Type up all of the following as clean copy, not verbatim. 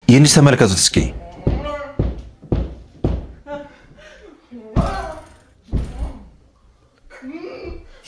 ይህን ተመልከቱት እስኪ።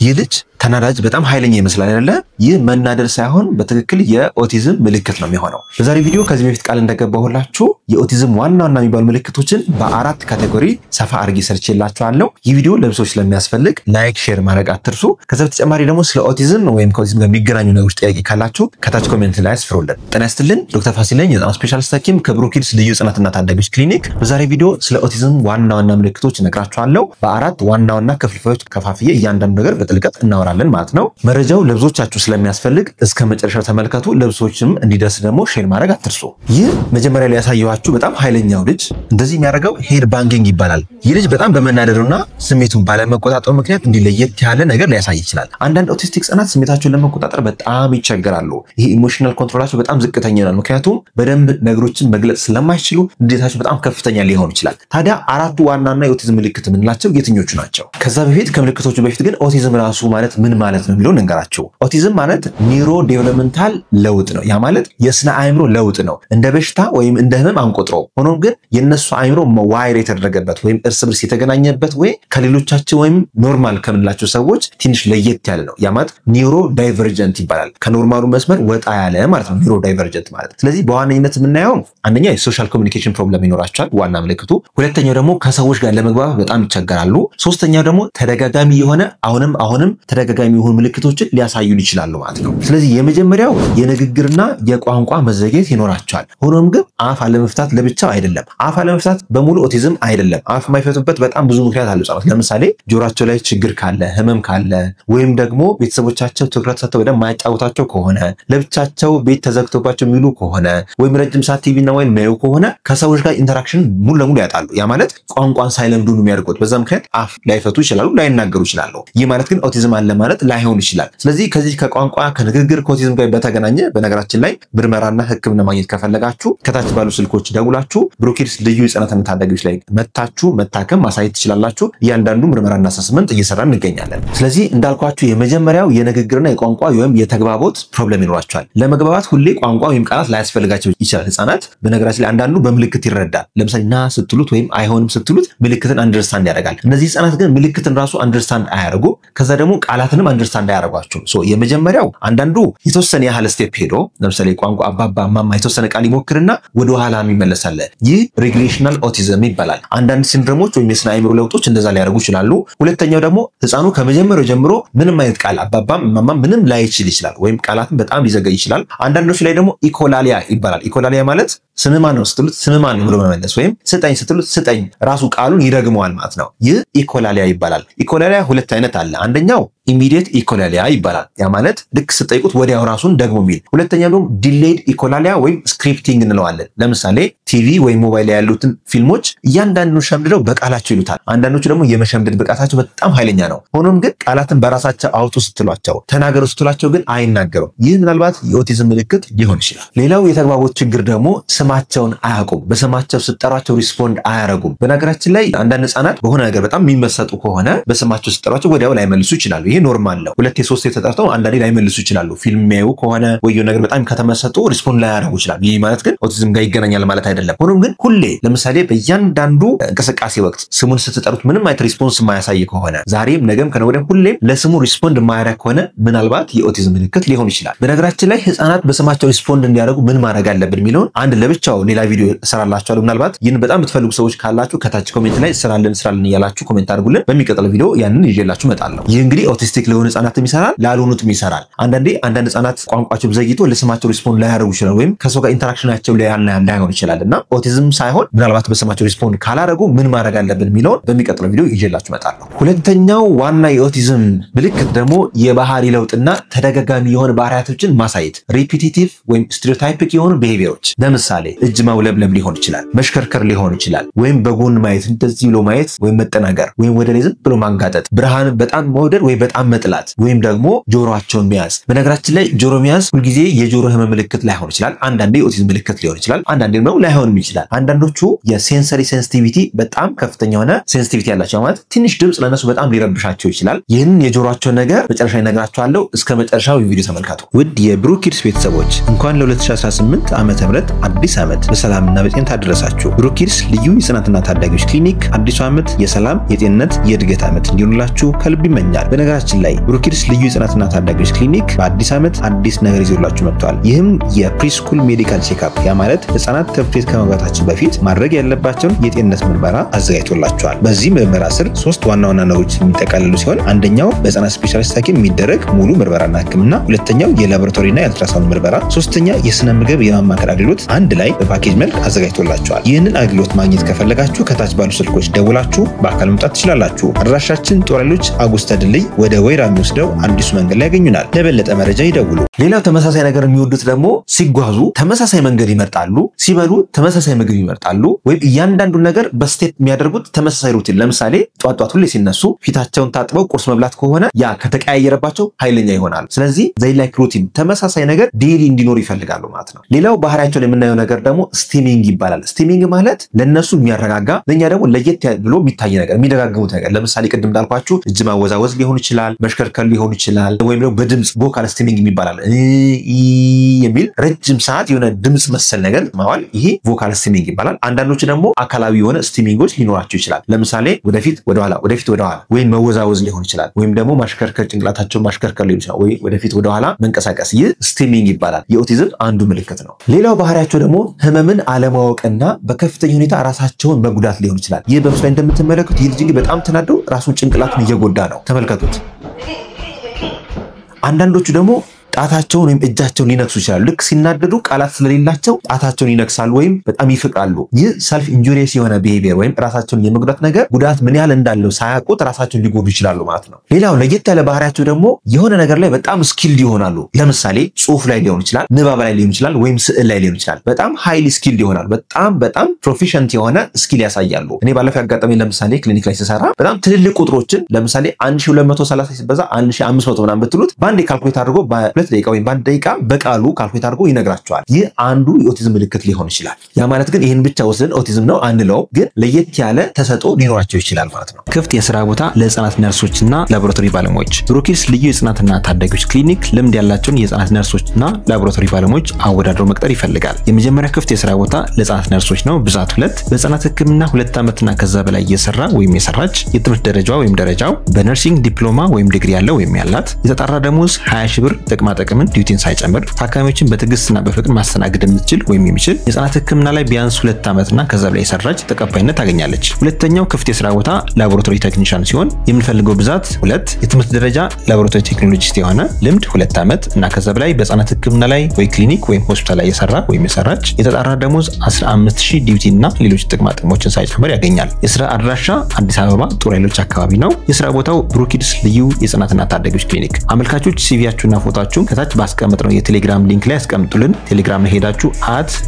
ይህ ልጅ ተናዳጅ በጣም ኃይለኛ ይመስላል አይደለ? ይህ መናደድ ሳይሆን በትክክል የኦቲዝም ምልክት ነው የሚሆነው። በዛሬ ቪዲዮ ከዚህ በፊት ቃል እንደገባሁላችሁ የኦቲዝም ዋና ዋና የሚባሉ ምልክቶችን በአራት category ሰፋ አድርጌ ሰርቼላችኋለሁ። ይህ ቪዲዮ ለብዙዎች ስለሚያስፈልግ like፣ share ማድረግ አትርሱ። ከዛ በተጨማሪ ደግሞ ስለ ኦቲዝም ወይም ከኦቲዝም ጋር የሚገናኙ ነገሮች ጥያቄ ካላችሁ ከታች comment ላይ አስፍሩልን። ጤና ይስጥልን። ዶክተር ፋሲል ነኝ፣ የህፃናት specialist ሐኪም ከብሩኪድስ ልዩ ህጻናትና ታዳጊዎች ክሊኒክ። በዛሬ ቪዲዮ ስለ ኦቲዝም ዋና ዋና ምልክቶች እነግራችኋለሁ። በአራት ዋና ዋና ክፍልፋዮች ከፋፍዬ እያንዳንዱ ነገር በጥልቀት እናወራለን ማለት ነው። መረጃው ለብዙዎቻችሁ ስለሚያስፈልግ እስከ መጨረሻው ተመልከቱ። ለብዙዎችም እንዲደርስ ደግሞ share ማድረግ አትርሱ። ይህ መጀመሪያ ላይ ያሳየኋችሁ በጣም ኃይለኛው ልጅ እንደዚህ የሚያደርገው head banging ይባላል። ይህ ልጅ በጣም በመናደዱና ስሜቱን ባለመቆጣጠሩ ምክንያት እንዲህ ለየት ያለ ነገር ሊያሳይ ይችላል። አንዳንድ autistic ህጻናት ስሜታቸውን ለመቆጣጠር በጣም ይቸገራሉ። ይሄ emotional control ኣቸው በጣም ዝቅተኛ ነው። ምክንያቱም በደንብ ነገሮችን መግለጽ ስለማይችሉ ንዴታቸው በጣም ከፍተኛ ሊሆን ይችላል። ታዲያ አራቱ ዋናና የኦቲዝም ምልክት የምንላቸው የትኞቹ ናቸው? ከዛ በፊት ከምልክቶቹ በፊት ግን ኦቲዝም ራሱ ማለት ምን ማለት ነው የሚለውን እንገራችሁ። ኦቲዝም ማለት neurodevelopmental ለውጥ ነው። ያ ማለት የስነ አእምሮ ለውጥ ነው። እንደ በሽታ ወይም እንደ ህመም አንቆጥረው። ሆኖም ግን የነሱ አእምሮ wire የተደረገበት ወይም እርስ በርስ የተገናኘበት ወይ ከሌሎቻቸው ወይም normal ከምንላቸው ሰዎች ትንሽ ለየት ያለ ነው። ያ ማለት neurodivergent ይባላል። ከ normal ኡ መስመር ወጣ ያለ ማለት ነው neurodivergent ማለት። ስለዚህ በዋነኝነት የምናየው አንደኛ የ social communication problem ይኖራቸዋል፣ ዋና ምልክቱ። ሁለተኛው ደግሞ ከሰዎች ጋር ለመግባባት በጣም ይቸገራሉ። ሶስተኛው ደግሞ ተደጋጋሚ የሆነ አሁንም ተደጋጋሚ የሆኑ ምልክቶችን ሊያሳዩን ይችላሉ ማለት ነው። ስለዚህ የመጀመሪያው የንግግርና የቋንቋ መዘግየት ይኖራቸዋል። ሆኖም ግን አፍ አለመፍታት ለብቻው አይደለም። አፍ አለመፍታት በሙሉ ኦቲዝም አይደለም። አፍ የማይፈቱበት በጣም ብዙ ምክንያት አሉ ህጻናት። ለምሳሌ ጆሯቸው ላይ ችግር ካለ፣ ህመም ካለ፣ ወይም ደግሞ ቤተሰቦቻቸው ትኩረት ሰጥተው በደንብ የማያጫውታቸው ከሆነ፣ ለብቻቸው ቤት ተዘግቶባቸው የሚውሉ ከሆነ፣ ወይም ረጅም ሰዓት ቲቪ እና ወይም የሚያዩ ከሆነ ከሰዎች ጋር interaction ሙሉ ለሙሉ ያጣሉ። ያ ማለት ቋንቋን ሳይለምዱ ነው የሚያድጉት። በዛ ምክንያት አፍ ላይፈቱ ይችላሉ፣ ላይናገሩ ይችላሉ። ይህ ማለት ግን ኦቲዝም አለ ማለት ላይሆን ይችላል። ስለዚህ ከዚህ ከቋንቋ ከንግግር ከኦቲዝም ጋር በተገናኘ በነገራችን ላይ ምርመራና ሕክምና ማግኘት ከፈለጋችሁ ከታች ባሉ ስልኮች ደውላችሁ ብሩኪድስ ልዩ ህጻናትና ታዳጊዎች ላይ መታችሁ መታከም ማሳየት ትችላላችሁ። እያንዳንዱ ምርመራና assessment እየሰራን እንገኛለን። ስለዚህ እንዳልኳችሁ የመጀመሪያው የንግግርና የቋንቋ ወይም የተግባቦት problem ይኖራቸዋል። ለመግባባት ሁሌ ቋንቋ ወይም ቃላት ላያስፈልጋቸው ይችላል። ህጻናት በነገራችን ላይ አንዳንዱ በምልክት ይረዳል። ለምሳሌ ና ስትሉት ወይም አይሆንም ስትሉት ምልክትን understand ያደርጋል። እነዚህ ህጻናት ግን ምልክትን ራሱ understand አያደርጉም። ከዛ ደግሞ ቃላትንም understand አያደርጓቸውም። So የመጀመሪያው አንዳንዱ የተወሰነ ያህል step ሄዶ ለምሳሌ ቋንቋ አባባ ማማ የተወሰነ ቃል ይሞክርና ወደ ኋላ የሚመለሳለ ይህ regressional autism ይባላል። አንዳንድ syndrome ኦች ወይም የስነ አእምሮ ለውጦች እንደዛ ሊያደርጉ ይችላሉ። ሁለተኛው ደግሞ ህፃኑ ከመጀመሪያው ጀምሮ ምንም አይነት ቃል አባባም ማማም ምንም ላይችል ይችላል፣ ወይም ቃላትን በጣም ሊዘገይ ይችላል። አንዳንዶች ላይ ደግሞ echolalia ይባላል። Echolalia ማለት ስምህ ማን ነው ስትሉት ስምህ ማን ነው ብሎ መመለስ ወይም ስጠኝ ስትሉት ስጠኝ ራሱ ቃሉን ይደግመዋል ማለት ነው። ይህ echolalia ይባላል። Echolalia ሁለት አይነት አለ። አንደኛው immediate echolalia ይባላል። ያ ማለት ልክ ስጠይቁት ወዲያው ራሱን ደግሞ የሚል። ሁለተኛው ደግሞ delayed echolalia ወይም scripting እንለዋለን። ለምሳሌ ቲቪ ወይም ሞባይል ላይ ያሉትን ፊልሞች እያንዳንዱን ሸምድደው በቃላቸው ይሉታል። አንዳንዶቹ ደግሞ የመሸምደድ ብቃታቸው በጣም ኃይለኛ ነው። ሆኖም ግን ቃላትን በራሳቸው አውጡ ስትሏቸው፣ ተናገሩ ስትሏቸው ግን አይናገሩም። ይህ ምናልባት የኦቲዝም ምልክት ሊሆን ይችላል። ሌላው የተግባቦት ችግር ደግሞ ስማቸውን አያውቁም። በስማቸው ስትጠሯቸው respond አያረጉም። በነገራችን ላይ አንዳንድ ህጻናት በሆነ ነገር በጣም የሚመሰጡ ከሆነ በስማቸው ስትጠሯቸው ወዲያው ላይመልሱ ይችላሉ። ይሄ normal ነው። ሁለቴ ሶስቴ ተጠርተው አንዳንዴ ላይመልሱ ይችላሉ። ፊልም የሚያዩ ከሆነ ወይ ነገር በጣም ከተመሰጡ respond ላያደርጉ ይችላሉ። ይህ ማለት ግን ኦቲዝም ጋር ይገናኛል ማለት አይደለም። ሆኖም ግን ሁሌ ለምሳሌ በእያንዳንዱ እንቅስቃሴ ወቅት ስሙን ስትጠሩት ምንም አይነት response የማያሳይ ከሆነ ዛሬም፣ ነገም፣ ከነገ ወዲያም ሁሌም ለስሙ respond የማያደርግ ከሆነ ምናልባት የኦቲዝም ምልክት ሊሆን ይችላል። በነገራችን ላይ ህጻናት በስማቸው respond እንዲያደርጉ ምን ማድረግ አለብን የሚለውን አንድ ለብቻው ሌላ ቪዲዮ እሰራላችኋለሁ። ምናልባት ይህን በጣም የምትፈልጉ ሰዎች ካላችሁ ከታች comment ላይ ስራልን ስራልን እያላችሁ comment አድርጉልን። በሚቀጥለው ቪዲዮ ያንን ይዤላችሁ እመጣለሁ። ይህ እንግዲህ autistic ለሆኑ ህጻናትም ይሰራል፣ ላልሆኑትም ይሰራል። አንዳንዴ አንዳንድ ህጻናት ቋንቋቸው ዘግይቶ ለስማቸው respond ላያደርጉ ይችላል፣ ወይም ከሰው ጋር interaction ኣቸው ላይሆን ይችላል እና ኦቲዝም ሳይሆን ምናልባት በስማቸው respond ካላደረጉ ምን ማድረግ አለብን የሚለውን በሚቀጥለው ቪዲዮ ይዤላችሁ እመጣለሁ። ሁለተኛው ዋና የኦቲዝም ምልክት ደግሞ የባህሪ ለውጥና ተደጋጋሚ የሆነ ባህሪያቶችን ማሳየት፣ repetitive ወይም stereotypic የሆኑ behavior ኦች። ለምሳሌ እጅ ማውለብለብ ሊሆን ይችላል፣ መሽከርከር ሊሆን ይችላል፣ ወይም በጎን ማየት እንደዚህ ብሎ ማየት ወይም መጠናገር ወይም ወደ ላይ ዝም ብሎ ማንጋጠጥ፣ ብርሃን በጣም መውደድ ወይ በጣም በጣም መጥላት ወይም ደግሞ ጆሮአቸውን መያዝ። በነገራችን ላይ ጆሮ መያዝ ሁልጊዜ የጆሮ ህመም ምልክት ላይሆን ይችላል። አንዳንዴ የኦቲዝም ምልክት ሊሆን ይችላል። አንዳንዴ ደግሞ ላይሆንም ይችላል። አንዳንዶቹ የ sensory sensitivity በጣም ከፍተኛ የሆነ sensitivity ያላቸው ማለት ትንሽ ድምፅ ለነሱ በጣም ሊረብሻቸው ይችላል። ይህንን የጆሮአቸውን ነገር መጨረሻ እነግራችኋለሁ። እስከ መጨረሻው ቪዲዮ ተመልከቱ። ውድ የብሩክ ኪድስ ቤተሰቦች እንኳን ለ2018 ዓመተ ምህረት አዲስ ዓመት በሰላምና በጤና አደረሳችሁ። ብሩክ ኪድስ ልዩ የህጻናትና ታዳጊዎች ክሊኒክ አዲሱ ዓመት የሰላም፣ የጤንነት፣ የእድገት ዓመት እንዲሆንላችሁ ከልብ ይመኛል። በነገራችን ላይ ብሩክ ኪድስ ልዩ የህጻናትና ታዳጊዎች ክሊኒክ በአዲስ ዓመት አዲስ ነገር ይዞላችሁ መጥቷል። ይህም የ preschool medical checkup፣ ያ ማለት ህጻናት ትምህርት ቤት ከመግባታቸው በፊት ማድረግ ያለባቸውን የጤንነት ምርመራ አዘጋጅቶላቸዋል። በዚህ ምርመራ ስር 3 ዋና ዋና ነገሮች የሚጠቃለሉ ሲሆን አንደኛው በህጻናት specialist ሐኪም የሚደረግ ሙሉ ምርመራና ሕክምና፣ ሁለተኛው የላቦራቶሪና የአልትራሳውንድ ምርመራ፣ ሶስተኛ የስነ ምግብ የማማከር አገልግሎት አንድ ላይ በፓኬጅ መልክ አዘጋጅቶላቸዋል። ይህንን አገልግሎት ማግኘት ከፈለጋችሁ ከታች ባሉ ስልኮች ደውላችሁ በአካል መምጣት ትችላላችሁ። አድራሻችን ጦር ኃይሎች አጉስታ ድልድይ ወደ ወይራ የሚወስደው አዲሱ መንገድ ላይ ያገኙናል። ለበለጠ መረጃ ይደውሉ። ሌላው ተመሳሳይ ነገር የሚወዱት ደግሞ ሲጓዙ ተመሳሳይ መንገድ ይመርጣሉ፣ ሲበሉ ተመሳሳይ ምግብ ይመርጣሉ፣ ወይም እያንዳንዱ ነገር በ step የሚያደርጉት ተመሳሳይ routine። ለምሳሌ ጧት ጧት ሁሌ ሲነሱ ፊታቸውን ታጥበው ቁርስ መብላት ከሆነ ያ ከተቀያየረባቸው ኃይለኛ ይሆናል። ስለዚህ they like routine፣ ተመሳሳይ ነገር daily እንዲኖር ይፈልጋሉ ማለት ነው። ሌላው ባህሪያቸው ላይ የምናየው ነገር ደግሞ stimming ይባላል። Stimming ማለት ለነሱ የሚያረጋጋ ለኛ ደግሞ ለየት ብሎ የሚታይ ነገር፣ የሚደጋግሙት ነገር። ለምሳሌ ቅድም እንዳልኳችሁ እጅ ማወዛወዝ ሊሆን ይችላል፣ መሽከርከር ሊሆን ይችላል፣ ወይም ደግሞ በድምፅ vocal stimming ይባላል የሚል ረጅም ሰዓት የሆነ ድምፅ መሰል ነገር ማዋል፣ ይሄ vocal stimming ይባላል። አንዳንዶቹ ደግሞ አካላዊ የሆነ stimming ኦች ሊኖራቸው ይችላል። ለምሳሌ ወደፊት ወደኋላ፣ ወደፊት ወደኋላ፣ ወይም መወዛወዝ ሊሆን ይችላል፣ ወይም ደግሞ ማሽከርከር፣ ጭንቅላታቸውን ማሽከርከር ሊሆን ይችላል፣ ወይ ወደፊት ወደኋላ መንቀሳቀስ። ይህ stimming ይባላል። የኦቲዝም አንዱ ምልክት ነው። ሌላው ባህሪያቸው ደግሞ ህመምን አለማወቅና በከፍተኛ ሁኔታ ራሳቸውን መጉዳት ሊሆን ይችላል። ይህ በምስሉ ላይ እንደምትመለከቱት ይህ ልጅ በጣም ተናዶ ራሱን ጭንቅላቱን እየጎዳ ነው። ተመልከቱት። አንዳንዶቹ ደግሞ ጣታቸውን ወይም እጃቸውን ሊነክሱ ይችላሉ። ልክ ሲናደዱ ቃላት ስለሌላቸው ጣታቸውን ይነክሳሉ ወይም በጣም ይፍቃሉ። ይህ self injurious የሆነ behavior ወይም ራሳቸውን የመጉዳት ነገር ጉዳት ምን ያህል እንዳለው ሳያውቁት ራሳቸውን ሊጎዱ ይችላሉ ማለት ነው። ሌላው ለየት ያለ ባህሪያቸው ደግሞ የሆነ ነገር ላይ በጣም skilled ይሆናሉ። ለምሳሌ ጽሁፍ ላይ ሊሆን ይችላል፣ ንባብ ላይ ሊሆን ይችላል፣ ወይም ስዕል ላይ ሊሆን ይችላል። በጣም highly skilled ይሆናሉ። በጣም በጣም proficient የሆነ skill ያሳያሉ። እኔ ባለፈው ያጋጠመኝ ለምሳሌ ክሊኒክ ላይ ስሰራ በጣም ትልልቅ ቁጥሮችን ለምሳሌ 1230 ሲበዛ 1500 ምናምን ብትሉት በአንዴ calculate አድርጎ በ2 ደቂቃ ወይም በ1 ደቂቃ በቃሉ calculate አድርጎ ይነግራቸዋል። ይህ አንዱ የኦቲዝም ምልክት ሊሆን ይችላል። ያ ማለት ግን ይህን ብቻ ወስደን ኦቲዝም ነው አንለውም፣ ግን ለየት ያለ ተሰጥኦ ሊኖራቸው ይችላል ማለት ነው። ክፍት የስራ ቦታ ለህፃናት ነርሶችና ላቦራቶሪ ባለሙያዎች። ብሩክ ኪድስ ልዩ የህፃናትና ታዳጊዎች ክሊኒክ ልምድ ያላቸውን የህፃናት ነርሶችና ላቦራቶሪ ባለሙያዎች አወዳድሮ መቅጠር ይፈልጋል። የመጀመሪያ ክፍት የስራ ቦታ ለህፃናት ነርሶች ነው። ብዛት 2፣ በህፃናት ሕክምና 2 ዓመትና ከዛ በላይ የሰራ ወይም የሰራች፣ የትምህርት ደረጃዋ ወይም ደረጃው በ nursing ዲፕሎማ ወይም ዲግሪ ያለው ወይም ያላት፣ የተጣራ ደሞዝ 20 ሺህ ብር፣ ጥቅማ ጥቅምን duty ን ሳይጨምር፣ ታካሚዎችን በትዕግስትና በፍቅር ማስተናገድ የምትችል ወይም የሚችል፣ የህፃናት ሕክምና ላይ ቢያንስ 2 ዓመትና ከዛ በላይ የሰራች ተቀባይነት ታገኛለች። ሁለተኛው ክፍት የስራ ቦታ laboratory technician ሲሆን የምንፈልገው ብዛት 2፣ የትምህርት ደረጃ laboratory technologist የሆነ፣ ልምድ 2 ዓመት እና ከዛ በላይ በህፃናት ሕክምና ላይ ወይ ክሊኒክ ወይም ሆስፒታል ላይ የሰራ ወይም የሰራች፣ የተጣራ ደሞዝ 15000 duty እና ሌሎች ጥቅማ ጥቅሞችን ሳይጨምር ያገኛል። የስራ አድራሻ አዲስ አበባ ጦር ኃይሎች አካባቢ ነው። የስራ ቦታው ብሩክ ኪድስ ልዩ የህፃናትና ታዳጊዎች ክሊኒክ። አመልካቾች CV ያችሁና ፎቶአችሁን ከታች ባስቀመጥነው የቴሌግራም link ላይ ያስቀምጡልን። ቴሌግራም ላይ ሄዳችሁ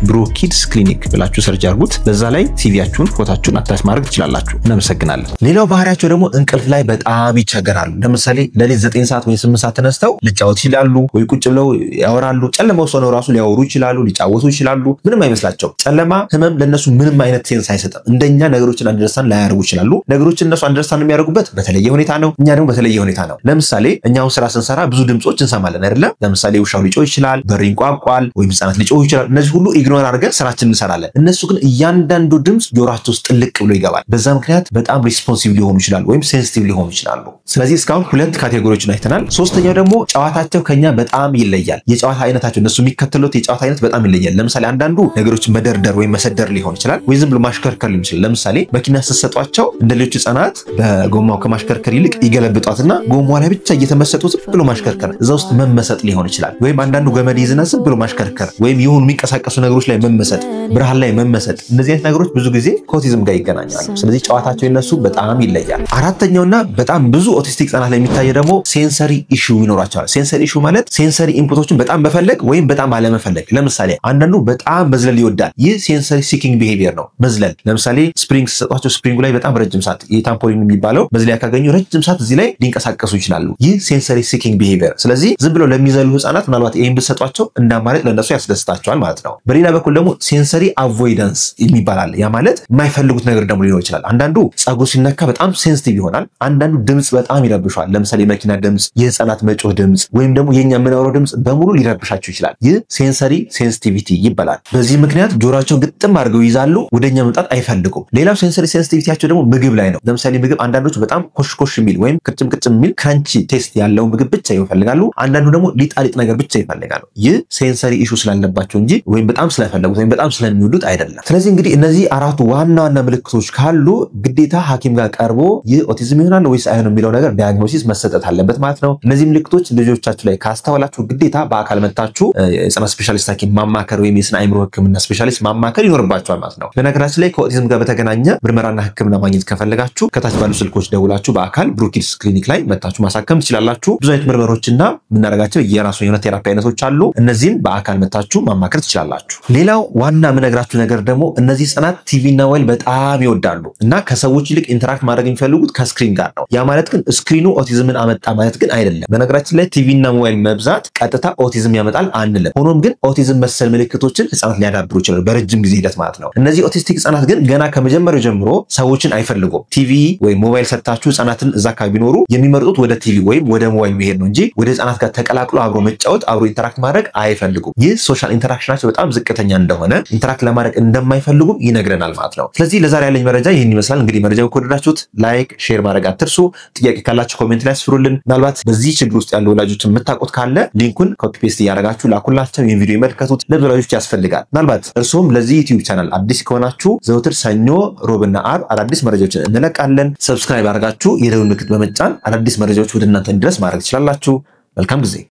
@ብሩክ ኪድስ ክሊኒክ ብላችሁ search አድርጉት። በዛ ላይ CV ያችሁን ፎቶአችሁን attach ማድረግ ትችላላችሁ። እናመሰግናለን። ሌላው ባህሪያቸው ደግሞ እንቅልፍ ላይ በጣም ይቸገራሉ። ለምሳሌ ሌሊት 9 ሰዓት ወይ 8 ሰዓት ተነስተው ሊጫወቱ ይችላሉ፣ ወይ ቁጭ ብለው ያወራሉ። ጨለማ ውስጥ ሆነው ራሱ ሊያወሩ ይችላሉ፣ ሊጫወቱ ይችላሉ። ምንም አይመስላቸው። ጨለማ ህመም ለነሱ ምንም አይነት sense አይሰጥም። እንደኛ ነገሮችን understand ላያደርጉ ይችላሉ። ነገሮችን እነሱ understand የሚያደርጉበት በተለየ ሁኔታ ነው፣ እኛ ደግሞ በተለየ ሁኔታ ነው። ለምሳሌ እኛው ስራ ስንሰራ ብዙ ድምጾች እንሰማለን አይደለም? ለምሳሌ ውሻው ሊጮህ ይችላል፣ በር ይንቋቋል፣ ወይም ህጻናት ሊጮሁ ይችላል። እነዚህ ሁሉ ignore አድርገን ስራችንን እንሰራለን። እነሱ ግን እያንዳንዱ ድምፅ ጆሯቸው ውስጥ ጥልቅ ብሎ ይገባል። በዛ ምክንያት በጣም responsive ሊሆኑ ይችላሉ፣ ወይም sensitive ሊሆኑ ይችላሉ። ስለዚህ እስካሁን 2 category ዎችን አይተናል። ሶስተኛው ደግሞ ጨዋታቸው ከኛ በጣም ይለያል። የጨዋታ አይነታቸው እነሱ የሚከተሉት የጨዋታ አይነት በጣም ይለያል። ለምሳሌ አንዳንዱ ነገሮችን መደርደር ወይም መሰደር ሊሆን ይችላል፣ ወይ ዝም ብሎ ማሽከርከር ሊሆን ይችላል። ለምሳሌ መኪና ስትሰጧቸው እንደ ሌሎች ህጻናት በጎማው ከማሽከርከር ይልቅ ይገለብጧትና ጎማው ላይ ብቻ እየተመሰጡ ዝም ብሎ ማሽከርከር፣ እዛ ውስጥ መመሰጥ መመሰጥ ሊሆን ይችላል። ወይም አንዳንዱ ገመድ ይዝና ዝም ብሎ ማሽከርከር ወይም የሆኑ የሚንቀሳቀሱ ነገሮች ላይ መመሰጥ፣ ብርሃን ላይ መመሰጥ፣ እነዚህ አይነት ነገሮች ብዙ ጊዜ ከኦቲዝም ጋር ይገናኛሉ። ስለዚህ ጨዋታቸው የነሱ በጣም ይለያል። አራተኛውና በጣም ብዙ autistic ህጻናት ላይ የሚታየው ደግሞ sensory issue ይኖራቸዋል። Sensory issue ማለት sensory input ኦችን በጣም መፈለግ ወይም በጣም አለመፈለግ። ለምሳሌ አንዳንዱ በጣም መዝለል ይወዳል። ይህ sensory seeking behavior ነው፣ መዝለል። ለምሳሌ spring ሲሰጧቸው spring ኡ ላይ በጣም ረጅም ሰዓት፣ ይህ trampoline የሚባለው መዝለያ ካገኙ ረጅም ሰዓት እዚህ ላይ ሊንቀሳቀሱ ይችላሉ። ይህ sensory seeking behavior። ስለዚህ ዝም ብለው ለሚዘሉ ህጻናት ምናልባት ይህን ብትሰጧቸው እንደ አማራጭ ለእነሱ ያስደስታቸዋል ማለት ነው። በሌላ በኩል ደግሞ sensory avoidance የሚባል አለ። ያ ማለት የማይፈልጉት ነገር ደግሞ ሊኖር ይችላል። አንዳንዱ ጸጉር ሲነካ በጣም sensitive ይሆናል። አንዳንዱ ድምፅ በጣም ይረብሸዋል። ለምሳሌ የመኪና ድምፅ፣ የህፃናት መጮህ ድምፅ ወይም ደግሞ የኛ የምናወራው ድምፅ በሙሉ ሊረብሻቸው ይችላል። ይህ sensory sensitivity ይባላል። በዚህ ምክንያት ጆሯቸውን ግጥም አድርገው ይይዛሉ፣ ወደኛ መምጣት አይፈልጉም። ሌላው sensory sensitivity ያቸው ደግሞ ምግብ ላይ ነው። ለምሳሌ ምግብ አንዳንዶቹ በጣም ኮሽ ኮሽ የሚል ወይም ቅርጭም ቅርጭም የሚል crunchy taste ያለው ምግብ ብቻ ይፈልጋሉ። አንዳንዱ ደግሞ ሊጣሊጥ ነገር ብቻ ይፈልጋሉ። ይህ sensory issue ስላለባቸው እንጂ ወይም በጣም ስለፈለጉት ወይም በጣም ስለሚወዱት አይደለም። ስለዚህ እንግዲህ እነዚህ አራቱ ዋና ዋና ምልክቶች ካሉ ግዴታ ሐኪም ጋር ቀርቦ ይህ ኦቲዝም ይሆናል ወይስ አይሆንም የሚለው ነገር diagnosis መሰጠት አለበት ማለት ነው። እነዚህ ምልክቶች ልጆቻችሁ ላይ ካስተዋላችሁ ግዴታ በአካል መጥታችሁ የህፃናት specialist ሐኪም ማማከር ወይም የስነ አእምሮ ሕክምና specialist ማማከር ይኖርባችኋል ማለት ነው። በነገራችን ላይ ከኦቲዝም ጋር በተገናኘ ምርመራና ሕክምና ማግኘት ከፈለጋችሁ ከታች ባሉ ስልኮች ደውላችሁ በአካል ብሩኪድስ ክሊኒክ ላይ መጥታችሁ ማሳከም ትችላላችሁ። ብዙ አይነት ምርመሮችና የምናደርጋቸው የራሱ የሆነ therapy አይነቶች አሉ። እነዚህን በአካል መጥታችሁ ማማከር ትችላላችሁ። ሌላው ዋና የምነግራችሁ ነገር ደግሞ እነዚህ ህጻናት ቲቪ እና ሞባይል በጣም ይወዳሉ እና ከሰዎች ይልቅ interact ማድረግ የሚፈልጉት ከ screen ጋር ነው። ያ ማለት ግን screen ኑ ኦቲዝምን አመጣ ማለት ግን አይደለም። በነገራችን ላይ ቲቪ እና ሞባይል መብዛት ቀጥታ ኦቲዝም ያመጣል አንልም። ሆኖም ግን ኦቲዝም መሰል ምልክቶችን ህጻናት ሊያዳብሩ ይችላሉ በረጅም ጊዜ ሂደት ማለት ነው። እነዚህ autistic ህጻናት ግን ገና ከመጀመሪያው ጀምሮ ሰዎችን አይፈልጉም። ቲቪ ወይም ሞባይል ሰጥታችሁ ህጻናትን እዛ አካባቢ ቢኖሩ የሚመርጡት ወደ ቲቪ ወይም ወደ ሞባይል መሄድ ነው እንጂ ወደ ህጻናት ጋር ተቀላቅሎ አብሮ መጫወት፣ አብሮ interact ማድረግ አይፈልጉም። ይህ social interaction ኣቸው በጣም ዝቅተኛ እንደሆነ፣ interact ለማድረግ እንደማይፈልጉም ይነግረናል ማለት ነው። ስለዚህ ለዛሬ ያለኝ መረጃ ይህን ይመስላል። እንግዲህ መረጃው ከወደዳችሁት like፣ share ማድረግ አትርሱ። ጥያቄ ካላችሁ comment ላይ አስፍሩልን። ምናልባት በዚህ ችግር ውስጥ ያሉ ወላጆች የምታውቁት ካለ link ኡን copy paste እያደረጋችሁ ላኩላቸው። ይህን ቪዲዮ ይመልከቱት፣ ለብዙ ወላጆች ያስፈልጋል። ምናልባት እርስዎም ለዚህ YouTube channel አዲስ ከሆናችሁ ዘውትር ሰኞ፣ ሮብና አርብ አዳዲስ መረጃዎችን እንለቃለን። Subscribe አድርጋችሁ የደወል ምልክት በመጫን አዳዲስ መረጃዎች ወደ እናንተ እንዲደርስ ማድረግ ትችላላችሁ። መልካም ጊዜ።